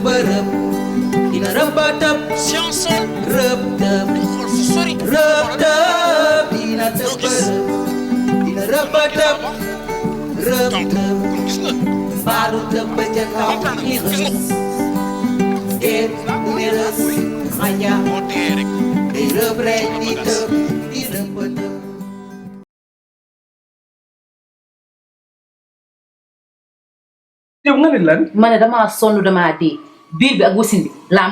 bërëb dina rëbëtëb science rëbëtëb xool fu sori rëbëtëb dina bërëb dina rëbëtëb rëbëtëb gis nga baalu tëb ba ca kaw di rës déet di rës xaña moo dee rek di rëb rek di tëb di rëbëtëb yow nga ne lan ma ne damaa sonn damaa dee biir bi ak wasin bi laa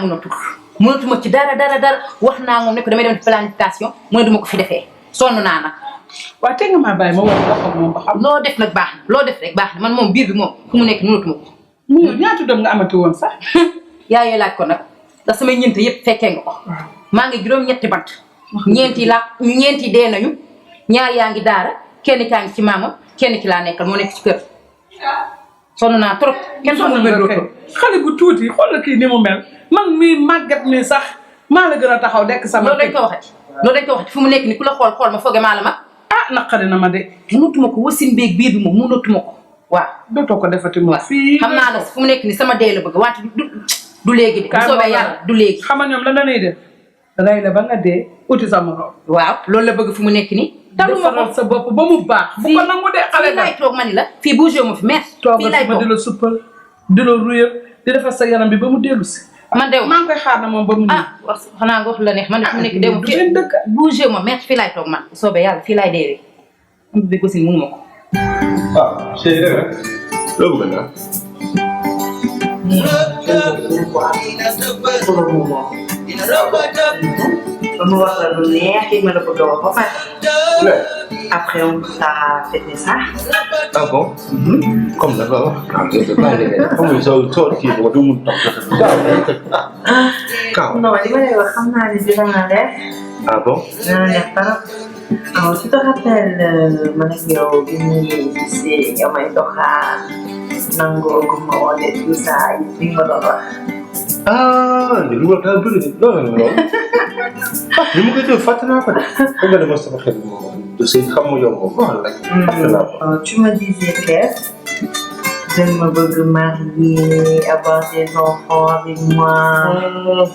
mënatuma ci dara wax naa moom ne ko damay dem planification mu ne duma ko fi defee sonn naa nag. waaw te nga maa bàyyi ma wax ak moom ba xam. loo def nag baax na loo def rek baax na man moom biir bi moom fu mu nekk mënatuma ko. mu yow ñaata doom nga amati woon sax. yaa yooyu laaj ko nag ndax samay ñeent yëpp fekkee nga ko. maa ngi juróom-ñetti bant. ñeenti dee nañu ñaar yaa ngi daara kenn kaa ngi ci maamam kenn ci laa nekkal moo nekk ci kër. sonn naa trop kenn xamul nga dootoo xale bu tuuti xoolal kii ni mu mel man mii màggat mi sax maa la gën a taxaw dekk sama. loolu dañ ko waxati fu mu nekk ni ku la xool ma foogee maa la mag. ah naqari na ma de. mënatuma ko wasin beeg biir bi moom mënatuma ko waaw. dootoo ko defati moom fii. xam naa ne fu mu nekk ni sama dee la bëgg wante du léegi de. bu soobee yàlla du léegi. xam nga ñoom lan la ñuy def rey la ba nga dee uti sa morom. waaw loolu la bëgg fu mu nekk nii. defaral sa bopp ba mu baax. bu ko nangu de xale fii laay toog ma ni la fii bougé ma fi mer. fii laay toog di la suppal di la ruyal di defar sa yaram bi ba mu dellu si. man de maa ngi koy xaar na moom ba mu ñëw. xanaa nga wax la neex man de fu mu nekk de du ngeen dëkk. bougé ma mer fii laay toog man soobee yàlla fii laay deewee am bi aussi mënuma ko. ah chéri rek loo bëgg naa. dina rëbëtëb On va faire le nerf et me le poteau. Ouais. Après, on va faire ça. Ah bon? Comme d'abord. Comme ils ont tout qui vont tout le monde. Non, il va y avoir un déjà dans l'air. Ah bon? Alors, tu te rappelles, Managio, Vini, c'est Yamaitoha, Nango, Gumo, et tout ça, il va l'avoir. Ah, di luar dalam dulu nih. Loh. Di muka itu Fatana apa? Enggak ada masalah kan. Dosen kamu yang mau lagi. Kenapa? Tu me disais que je me veux marier, avoir des enfants avec moi. Non.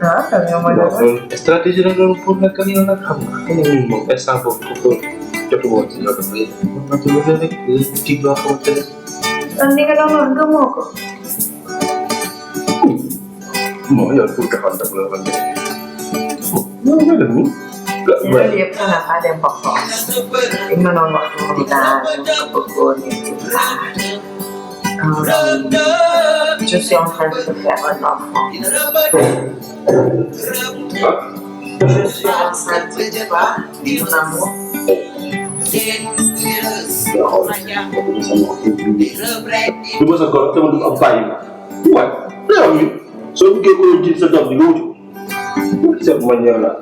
Ah, ça vient moi Non, strategi yang dalam pun nak kali nak kamu. Ini mau pesta apa? Jatuh buat sih ada bayi. Nanti boleh nih tiga hotel. Nanti kalau orang kamu kok. Mau ya aku udah hantar belakang. Mau ada nih? Gak Jadi baik. dia pernah ada yang pokok. Gimana waktu kita kebun itu lah. Je suis en train de te faire un enfant. Je suis enceinte de toi, mon amour. Du masa kalau teman tu apa ini? Buat, lewat ni. So kita kalau jadi sedap di luar, siap menyala.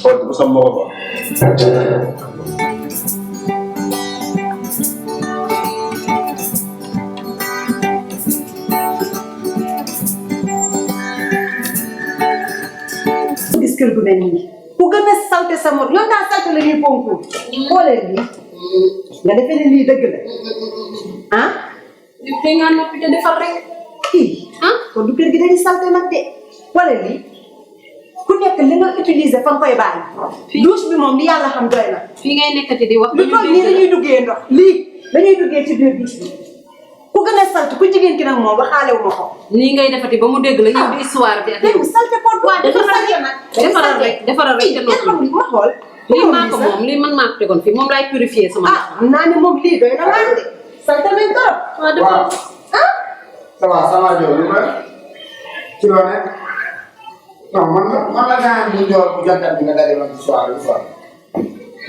Oh, tu pasal mau apa? gis kër gu mel nii ku gën a salte sa mor yow ngaa salte la ñuy ponku xoolee lii nga defee ne lii dëgg la ah li te nga noppi te defal rek kii kon du kër gi dañuy salte nag de xoolee lii ku nekk li nga utiliser fa nga koy bàyyi douche bi moom li yàlla xam doy na fii ngay nekkati di wax lu toll nii dañuy duggee ndox lii dañuy duggee ci biir douche bi ku gën a salte ku jigéen ki nag moom waxaale wu ma ko nii ngay defati ba mu dégg la ñëw di histoire bi ak yow salte ko defaral rek te noppi ma xool lii maa ko moom lii man maa ko tegoon fii moom laay purifier sama xam naa ne moom lii doy na waan de salte nañ trop waaw dafa ça va Diop li ma ci loo nekk non man la gaañ bu njool bu jantal bi nga daje woon ci soir bi quoi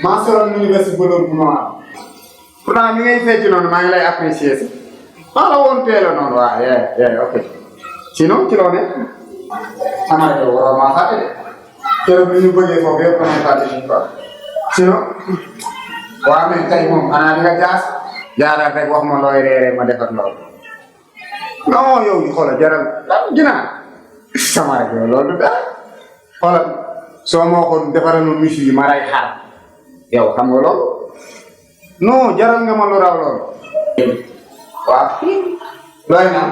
maa soroon l'université bu bu noir pourtant mi ngay fecc noonu maa ngi lay apprécier si maa la woon teel a noonu waaw ok sinon ci loo nekk sama rajo waroo maa fàtte de keroog bi ñu bëggee foofu yëpp damay fàtte ñu quoi sinon waaw mais tey moom xanaa di nga jaaraat rek wax ma looy reeree ma defar loolu non yow xoolal jaral ginaar sama rek yow loolu du dara xoolal soo ma waxoon defaral ma miche yi ma ray xaar yow xam nga loolu non jaral nga ma lu raw loolu waaw looy naan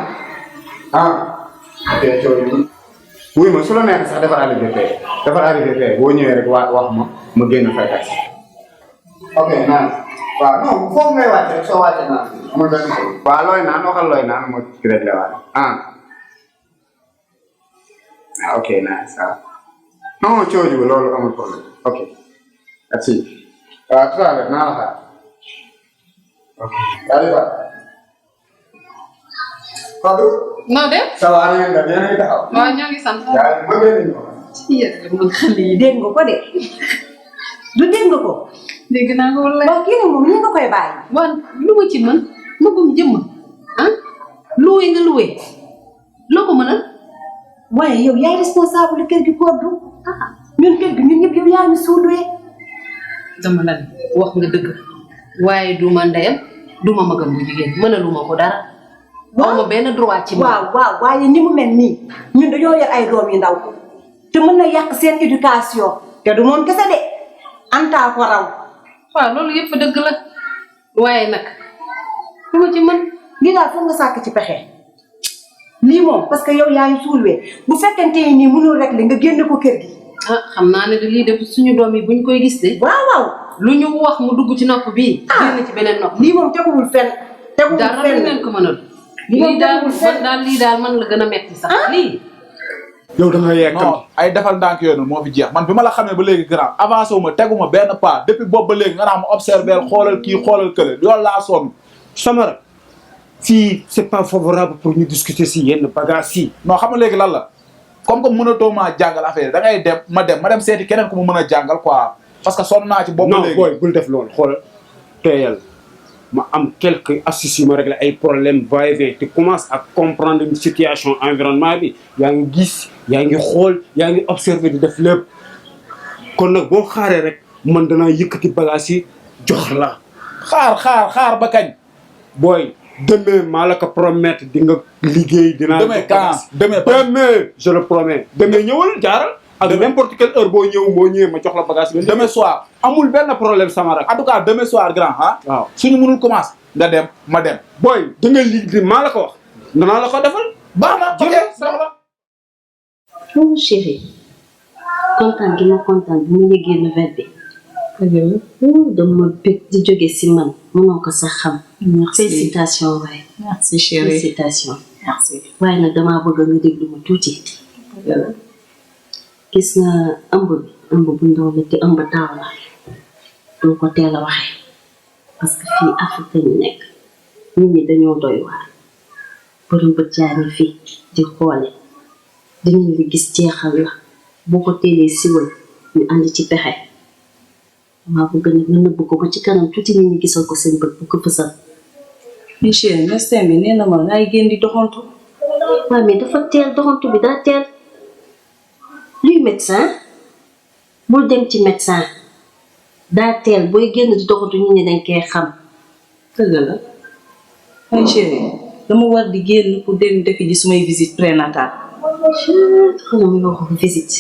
ok coono wuy ma su la neexee sax defar arrivé fee boo ñëwee rek wax ma génn fay taxi ok naan waaw non foofu ngay wàcce rek soo wàcce naan amul benn problème waaw looy naan waxal looy naan moo ci réglé waale ok nice non cooju loolu amul problème ok merci waaw tout à l'heure naa la xaar ok allez Fadou. noo def. ça va na ngeen def yéen a ngi taxaw. waaw ñoo ngi sant. yaa ma ngeen ñu man xale yi dégg nga ko de du dégg nga ko. dégg naa ko wala. waaw kii nag moom nii nga koy bàyyi. waaw lu ma ci mën magum jëmm luwe nga luwe loo ko mënal. waaye yow yaay responsable kër gi koddu ñun kër gi ñun ñëpp yow yaa ñu suuduwee. dama la wax nga dëgg waaye du ma ndeyam du ma magam bu jigéen mënaluma ko dara. waaw ma benn droit ci waaw waaye ni mu mel nii ñun dañoo yor ay doom yu ndaw te mën na yàq seen éducation te du moom kese de Anta ko raw. waaw loolu yëpp dëgg la waaye nag lu ma ci mën. lii daal foog nga sàkk ci pexe lii moom parce que yow yaa ngi suulwee bu fekkente nii mënul rek li nga génne ko kër gi. xam naa ne de lii de suñu doom yi buñ koy gis de. waaw lu ñu wax mu dugg ci nopp bii. génn ci beneen nopp. lii moom teguwul fenn. dara du leen ko mënal. lii daal man la gën a metti sax lii. yow da nga yekkam non ay defal ndànk yooyu moo fi jeex man bi ma la xamee ba léegi grand avancé wu ma tegu ma benn pas depuis boobu ba léegi nga naa ma observer xoolal kii xoolal kële loolu laa sonn. Samara fii c'est pas favorable pour ñu discuter si yenn bagages yi. non xam nga léegi lan la comme que mënatoo maa jàngal affaire da ngay dem ma dem seeti keneen ku ma mën a jàngal quoi parce que sonn naa ci boobu ba léegi. non booy bul def loolu xoolal teeyal ma am quelques astuces yu ma régler ay problèmes va-et-vient tu commences à comprendre une situation environnement bi yaa ngi gis yaa ngi xool yaa ngi observer di def lépp kon nag boo xaaree rek man danaa yëkkati bagages yi jox la. xaar ba kañ. booy demain maa la ko promettre di nga liggéey. dinaa demain quand demain je le promets. demain ñëwal jaaral. ak n'importe quelle heure boo ñëwee ma jox la bagage bi. demain soir amul benn problème sama rak. en tout cas demain soir grand waaw suñu mënul commencer nga dem ma dem. booy da nga liggéey maa la ko wax. danaa la ko defal. baax na ok soxla. mon chéri kontaan gi ma kontaan bi mu yëgee nouvelle bi. dama bëgg di jóge si man mënoo ko sax xam. merci félicitations waaye. merci chérie félicitations. merci. waaye nag damaa bëgg nga déglu ma tuuti. gis nga ëmb bu ndaw la te ëmb taaw la doo ko teel a waxee parce que fii Afrique ñu nekk nit ñi dañoo doy waar borom bët yaa ngi fii di xoole dinañ la gis jeexal la boo ko teelee siwal ñu ànd ci pexe maa bëgg nag nga nëbb ko ba ci kanam tuuti nit ñi gisal ko seen bët bu ko fësal. mais chérie médecin bi nee na ma ngay génn di doxantu. waaw mais dafa teel doxantu bi daa teel. luy médecin bul dem ci médecin daa teel booy génn di doxatu nit ñi dañ koy xam. dëgg la ay chérie dama war di génn pour dem defi ji sumay visite prénatale. xanaa mu wax ko visite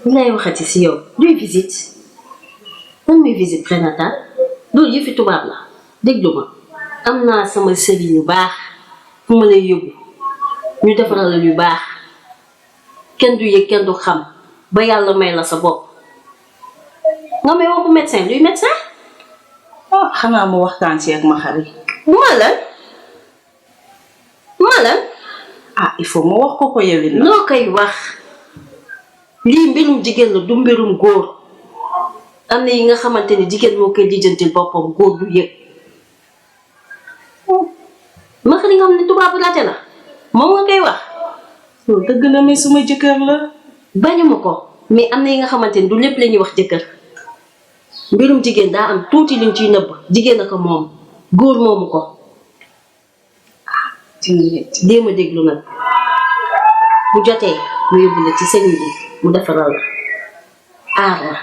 li lay waxati si yow luy visite lan muy visite prénatale loolu yëfi tubaab la déglu ma am naa sama sëriñ yu baax fu ma lay yóbbu ñu defaral la yu baax. kenn du yëg kenn du xam ba yàlla may la sa bopp nga may waxu médecin luy médecin. xanaa mu waxtaan ci ak ma xarit. ma lan. il faut ma wax ko yow it. noo koy wax lii mbirum jigéen la du mbirum góor am na yi nga xamante ni jigéen moo koy lijjantil boppam góor du yëg. ma xarit nga xam ne tubaabu laate la moom nga koy wax. dëgg la mais suma jëkkër la. bañuma ko mais am na yi nga xamante ni du lépp la ñuy wax jëkkër mbirum jigéen daa am tuuti luñ ciy nëbb jigéen a ko moom góor moomu ko. dee ma déglu nag bu jotee mu yóbbu la ci sëriñ bi mu defaral la aar la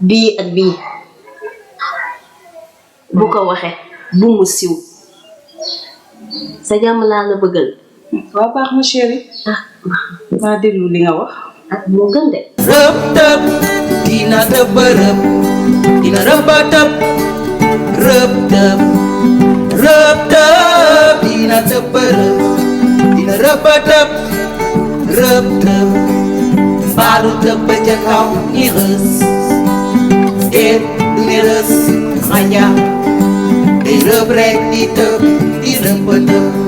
bii ak bii bu ko waxe bu mu siw sa jàmm laa la bëggal. waaw baax na chérie. maa déglu li nga wax. moo gën de. rëb tëb dina tëb rëb dina rëb tëb rëb tëb rëb tëb tëb dina tëb bërëb dina rëbb tëb rëbb tëb mbaalu tëb ba ca kaw ni rës déet du ni rës xaja day rëbb rek di tëb di rëbb tëb